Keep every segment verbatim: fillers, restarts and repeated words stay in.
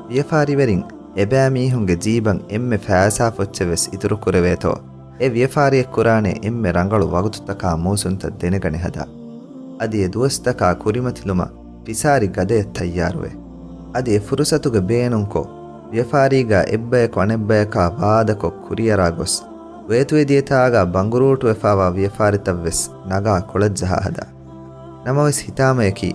ވިޔަފާރިވެރިން އެބައިމީހުންގެ ޖީބަށް އެންމެ ފައިސާ ފޮއްޗެއް ވެސް އިތުރު ކުރެވޭތޯ، އެ ވިޔަފާރިއެއް ކުރާނެ އެންމެ ރަނގަޅު ވަގުތުތަކާ މޫސުންތައް ދެނެގަނެ ހަދާ. އަދި އެ ދުވަސްތަކާ ކުރިމަތިލުމަށް ފިސާރި ގަދައެއް ތައްޔާރުވޭ. އަދި އެ ފުރުސަތުގެ ބޭނުންކޮށް، ވިޔަފާރީގާ އެއްބަޔަކު އަނެއްބަޔަކާ ވާދަކޮށް ކުރިއަރާ ގޮސް، ވޭތުވެދިޔަތާގާ ބަނގުރޫޓުވެފާވާ ވިޔަފާރިތައްވެސް ނަގާ ކޮޅަށްޖަހާ ހަދާ. ނަމަވެސް ހިތާމަޔަކީ،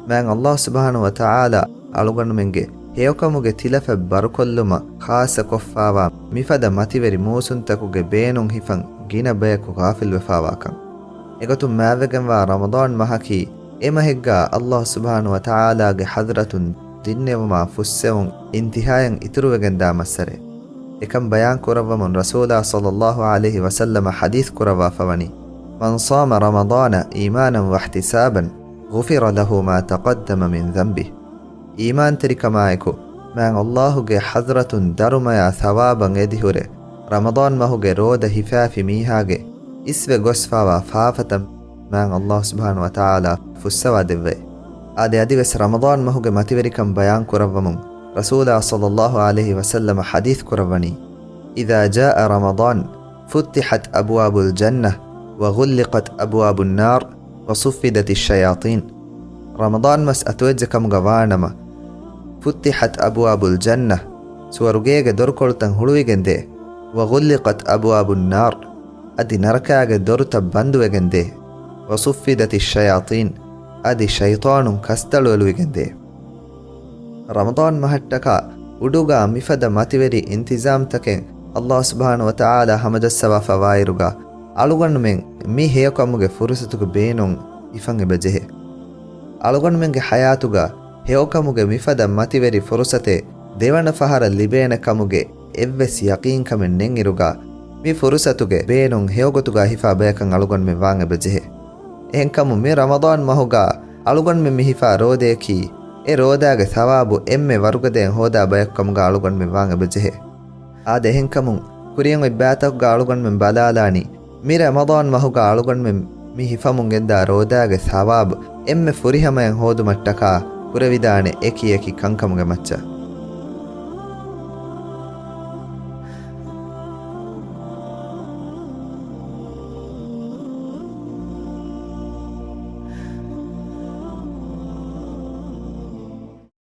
މާތް ﷲ ސުބްޙާނަހޫ ވަތަޢާލާ އަޅުގަނޑުމެންގެ ހެޔޮކަމުގެ ތިލަފަތް ބަރުކޮށްލުމަށް ޚާއްޞަކޮށްފާވާ މިފަދަ މަތިވެރި މޫސުންތަކުގެ ބޭނުން ހިފަން ގިނަ ބަޔަކު ޣާފިލްވެފާވާކަން. އެގޮތުން މާތްވެގެންވާ ރަމަޟާން މަހަކީ، އެ މަހެއްގާ ﷲ ސުބްޙާނަހޫ ވަތަޢާލާގެ ޙަޟްރަތުން ދިންނެވުމާ ފުއްސެވުން އިންތިހާޔަށް އިތުރުވެގެންދާ މައްސަރެއް. އެކަން ބަޔާން ކުރައްވަމުން ރަސޫލާ ޞައްލައްލާހު ޢަލައިހި ވަސައްލަމަ ޙަދީޘް ކުރައްވާފަވަނީ، "من صام رمضان إيمانا واحتسابا غفر له ما تقدم من ذنبه." އީމާންތެރިކަމާއެކު، މާތް ﷲގެ ޙަޟްރަތުން ދަރުމަޔާ ސަވާބަށް އެދިހުރެ، ރަމަޟާން މަހުގެ ރޯދަ ހިފާފި މީހާގެ އިސްވެ ގޮސްފާވާ ފާފަތައް މާތް ﷲ ސުބްޙާނަހޫ ވަތަޢާލާ ފުއްސަވާ ދެއްވައި. އާދެ، އަދިވެސް ރަމަޟާން މަހުގެ މަތިވެރިކަން ބަޔާން ކުރައްވަމުން، ރަސޫލާ ޞައްލައްލާހު ޢަލައިހި ވަސައްލަމަ ޙަދީޘް ކުރައްވަނީ، "إذا جاء رمضان فتحت أبواب الجنة وغلقت أبواب النار وصفدت الشياطين." ރަމަޟާން މަސް އަތުވެއްޖެ ކަމުގަ ވާނަމަ، "ފުއްތިޙަތް އަބުވާބުލް ޖަންނަ"، ސުވަރުގޭގެ ދޮރުކޮޅުތައް ހުޅުވިގެންދޭ، "ވަޣުއްލިޤަތް އަބުވާބުން ނާރް"، އަދި ނަރަކާގެ ދޮރުތައް ބަންދުވެގެންދޭ، "ވަޞުއްފިދަތި ޝަޔާޠީން"، އަދި ޝައިޠާނުން ކަސްތަޅުއެޅުވިގެންދޭ. ރަމަޟާން މަހަށްޓަކާ އުޑުގާ މިފަދަ މަތިވެރި އިންތިޒާމްތަކެއް ﷲ ސުބްޙާނަހޫ ވަތަޢާލާ ހަމަޖައްސަވާފަ ވާއިރުގާ، އަޅުގަނޑުމެން މި ހެޔޮކަމުގެ ފުރުސަތުގެ ބޭނުން ހިފަން އެބަޖެހޭ. އަޅުގަނޑުމެންގެ ޙަޔާތުގަ ހެޔޮކަމުގެ މިފަދަ މަތިވެރި ފުރުސަތެއް ދެވަނަ ފަހަރަށް ލިބޭނެ ކަމުގެ އެއްވެސް ޔަޤީންކަމެއް ނެތްއިރުގަ، މި ފުރުސަތުގެ ބޭނުން ހެޔޮގޮތުގަ ހިފާ ބަޔަކަށް އަޅުގަނޑުމެން ވާން އެބަޖެހޭ. އެހެންކަމުން މި ރަމަޟާން މަހުގަ އަޅުގަނޑުމެން މި ހިފާ ރޯދަޔަކީ، އެ ރޯދާގެ ސަވާބު އެންމެ ވަރުގަދައިން ހޯދާ ބަޔަކު ކަމުގަ އަޅުގަނޑުމެން ވާން އެބަޖެހޭ. އާދެ، އެހެންކަމުން ކުރިއަށް އޮތް ބައިތަކުގަ އަޅުގަނޑުމެން ބަލާލާނީ، މި ރަމަޟާން މަހުގަ އަޅުގަނޑުމެން މި ހިފަމުން ގެންދާ ރޯދާގެ ސަވާބު އެންމެ ފުރިހަމައިން ހޯދުމަށްޓަކާ ކުރެވިދާނެ އެކި އެކި ކަންކަމުގެ މައްޗަށް.